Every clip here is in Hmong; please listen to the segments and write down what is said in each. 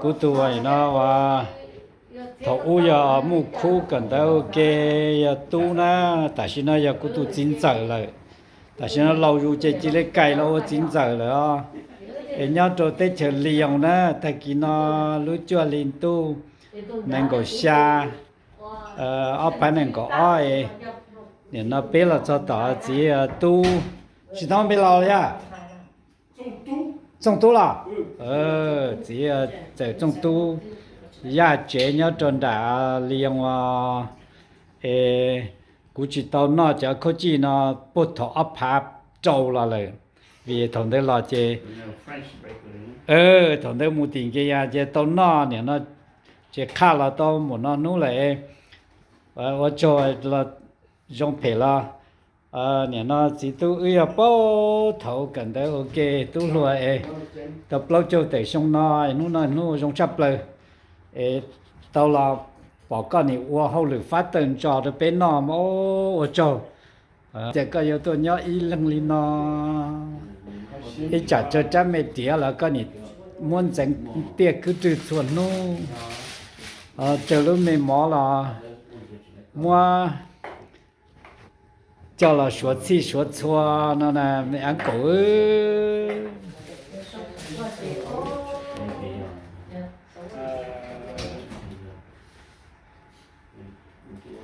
Kuv tus no uas thaum ub yog muaj khub kawm ntawv ua ke, yog tub na, tam sim no yog kuv tus txiv ntxawm lawm. Tam sim no laus zus ces cia li kais los ua txiv ntxawm lawm os. Es nyob rau teb chaws Lyon na, tag kis no lub cuaj hli ntuj nees nkaum xya, ob phav nees nkaum ob es, nim no peb los txog tom txiv tub, tsis tau npe laus yog Txooj Tub los? Txiv txawm Txooj Tub, yaj tsev nyob rau nram Lyon os. Es kuv tsis tau noj cov khaub cij no puag thaum ob phav rau los lawm, vim thaum ntawd los ces, thaum ntawd mus tim Nkeya ces tau noj nim no, ces qhaj los tau mus no hnub lawm. Ua tsaug los zoo phem los, nim no txiv tub wb yog paub thaum kawm ntawv ua ke, tub hluas es tau plaub caug tawm xyoo no, hnub no hnub zoo tshaj plaws es tau los pom koj nim ua hauj lwm fab tawg ntso rau peb noj, ua tsaug. Ces koj yuav tuaj nyob ib leeg li no, ib tsam tsawg rab me tiav los koj nim muab ntxeev tiaj kwb rwg txhua hnub, tsawg lub me mov los muab coj los suav txhij suav txhua no na, me ab kaum.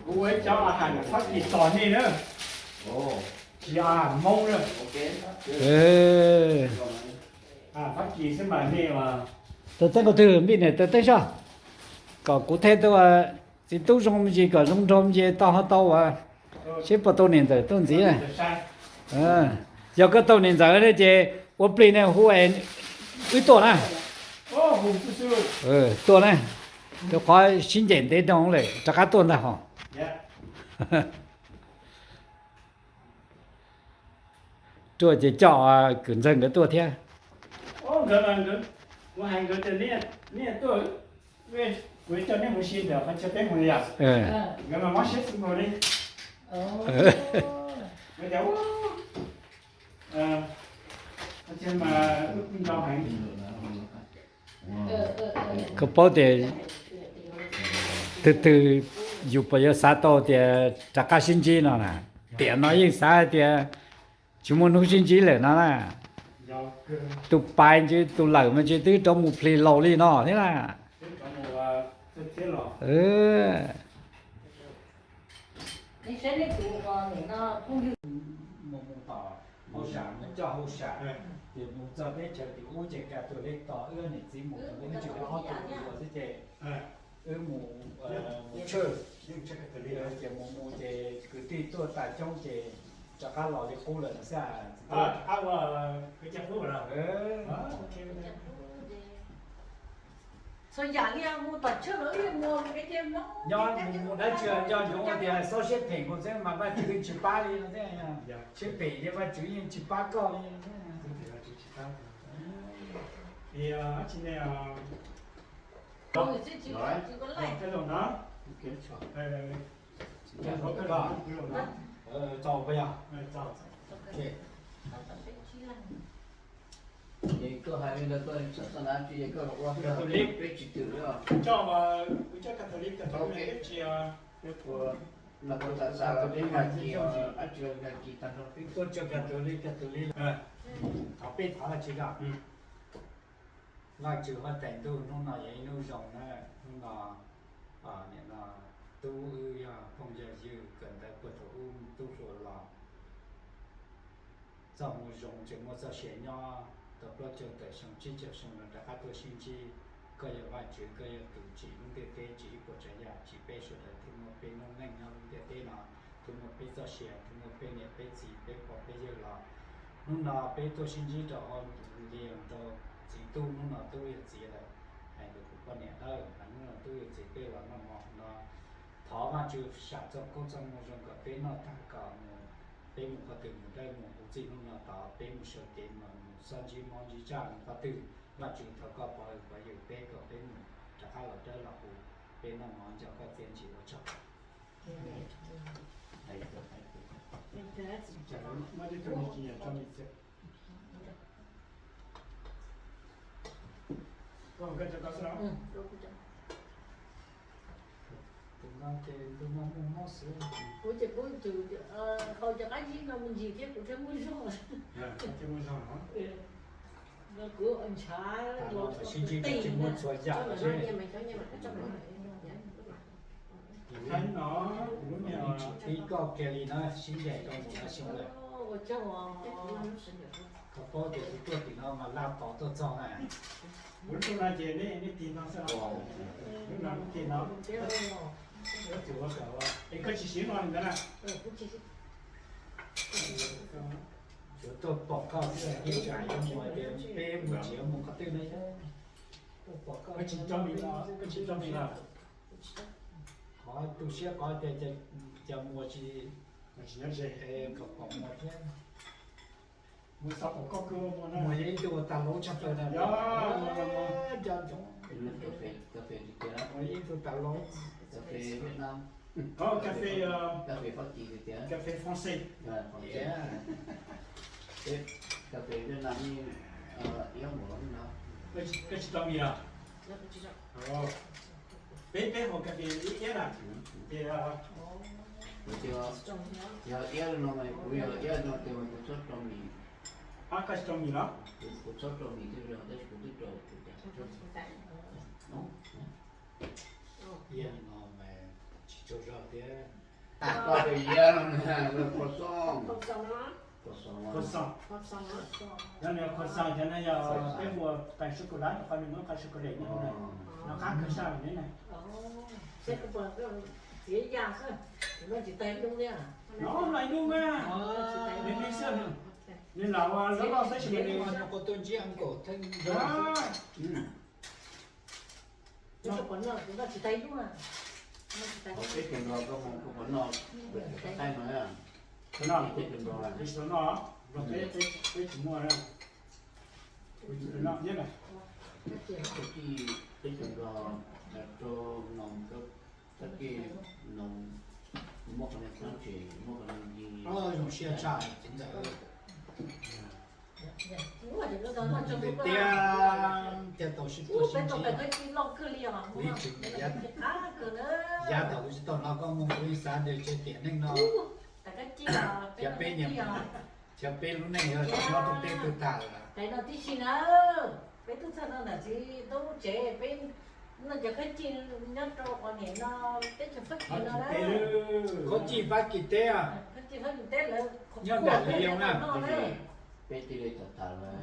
Kuv ua ib cov a has Fab Kis tos nej na, tsis a has Hmoob na. Fab Kis xwb mas nej. Taw teeb nkaus twg, npij niam taw teeb soj, kom kuv thiaj tuaj, txiv tub zoo me ntsis kom zoo nraug me ntsis tau ho tau as, seb puas tau niam ntxawm tuaj ntxiv. Yog koj tau niam ntxawm ne ces ua plig ne hu wb tuaj na. Tuaj na, rau qhov sib ncaim ntev no lawm rov qab tuaj ntag hos. Ruaj ces coj Kwm Ntxawg nkawd tuaj thiab. Koj paub tias twg twg yus puas yuav xav tau tias rov qab sib ntsib no na? Tiam no yeej xav hais tias tsis muaj hnub sib ntsib lawm no na. Tus pais ntsis tus lawm mas ntshe twb rov mus plig laus li no thiab na. Mus mus tom hauj sam, mus coj hauj sam, ces mus txog teb chaws tim ub ces Catholic tos wb niam txiv mus tau peb tsis ob tug xwb ces wb mus, mus tshwj, ces mus mus ces kwv tij tuaj tas coob ces rov qab los li qub lawm no xwb. Nyob mus mus dab tsi nco ntsoov tias xob siab phem nkaus xwb mas Vajtswv tsis pab li no thiab. Siab phem ces Vajtswv yeej tsis pab koj li. Txaus puas yog? Ces koj hais li ntawd koj txham xav na tsi es koj ua Catholic peb tsis twm li os. Coj Catholic, Catholic peb tsis, peb puas, los koj xav xav los peb mag kis, ab tsi los mag kis tag nrho peb tuaj coj Catholic, Catholic. Thov peb thov Vajtswv os. Vajtswv huab tais ntuj, hnub no yog ib hnub zoo na, hnub no, nim no tub wb yog phooj yog ywg kawm ntawv puag thaum ub tub hluas los txoj moo zoo tseem muaj txoj sia nyob tau plaub caug tawm xyoo tsib caug xyoo no rov qab tuaj sib ntsib. Koj yog Vajtswv, koj yog tus tsim lub ntiaj teb, tsim ib puas tsav yam, tsim peb sawv daws thiaj muaj peb noob neej nyob lub ntiaj teb no, thiaj muaj peb txoj sia, thiaj muaj peb niam peb txiv peb pog peb yawg los. Hnub no peb tuaj sib ntsib rau hauv li rau txiv tub, hnub no tub yog txiv lawm, hais rau kuv poj niam lawm, hnub no tub yog txiv peb los noj mov no. Thov Vajtswv sam txoj koob txoj moo zoo kom peb noj tag kom mus, peb mus qhov twg mus dawb mus huv txij hnub no tod peb mus sawv kev mas mus txhob ntsib mob ntsib tsaj mus qhov twg. Vajtswv thov koj pov hwm pov yws peb kom peb mus rov qab los dawb los huv, peb noj mov nco koj txiaj ntsig ua tsaug. Tus no ces ntuj no muaj mob xwb. Kuv ces kuv hau cov qab zib no me ntsis thiab kuv thiaj muaj zog. Kuv ntshav los sib ntsib tsis muaj txhua yam. Tib koj kiag li no sib ncaim rau mus no xyoo lawm. Koj paub tias kuv tuaj tim no mas laj tos tuaj txog na. Kuv lub no ces nej tig no xwb. Lub no tig no. Es koj tsis siv no li ntawd na. Yuav tuaj pom koj xwb, ib tsam yuav mus tias peb mus tsis yuav mus qhov twg na. Koj tsis coj mi los, koj tsis coj mi los. Qhov tu siab qhov tias cas mus tsis, tsis nyob ze, kom pom mus thiab. Mus xav pom koj kawg mus na. Mus yog ib tug uas tas laub tshaj plaws na. Mus yog ib tug tas laub. Cà phê Việt Nam. Có cà phê, ờ, cà phê Pháp Kỳ thì tiệt. Cà phê français. Ờ, còn tiệt. Thế cà phê Việt Nam thì, ờ, iếc một lắm đó. Cái, cái chỉ tao mì à? Ồ. Peb, peb hộp cà phê iếc à? Ừ. Thì, ờ, thì, ờ, thì, ờ, iếc no mày, kuv yog iếc no thì mày kuv txhob rau mì. Hả, cái chỉ tao mì đó? Kuv, kuv txhob rau mì thiab, tab sis kuv twb rau kuv cà phê. Iab no mas tsis tsaug zog thiab. Koj tias iab no na, koj xoj. Koj xoj. Koj xoj. Cov no koj xoj, cov no yog peb ua qais sô cô la, qhov nws muab qais sô cô la no, no qab kawg sab ne. No hlais ntuj na. Nws me xwb, nws lam ua loj loj xwb sis nws ua nyuag qhuav tuaj ntsib uncle theej. Peb tus nrog koj mus, koj puas noj, peb tus nrog, peb tus nrog, peb tus nrog, peb tsis muaj na. Tus tij, peb tus nrog, rau no, tab sis no, muab qhov no txhob tsis muab qhov no li. Zoo siab tshaj txiv ntxawm. Tiag, tiag tau sib tuaj sib ntsib. Li tseem yav thaum kuv tsis tau noj koj mus kuv yeej xav tias tsev tiam neej no, cov peb nyias, cov peb lub neej yuav nyob rau teb twg tag lawm. Peb tub txawg no ntawm txiv tub tsev, peb noj cov khaub cij nyob rau qhov niam no, teb chaws Fab Kis no na. Khaub cij Fab Kis teb, khaub cij Fab Kis teb lawv nyob nram li no na. Peb cia li tham tham lawm.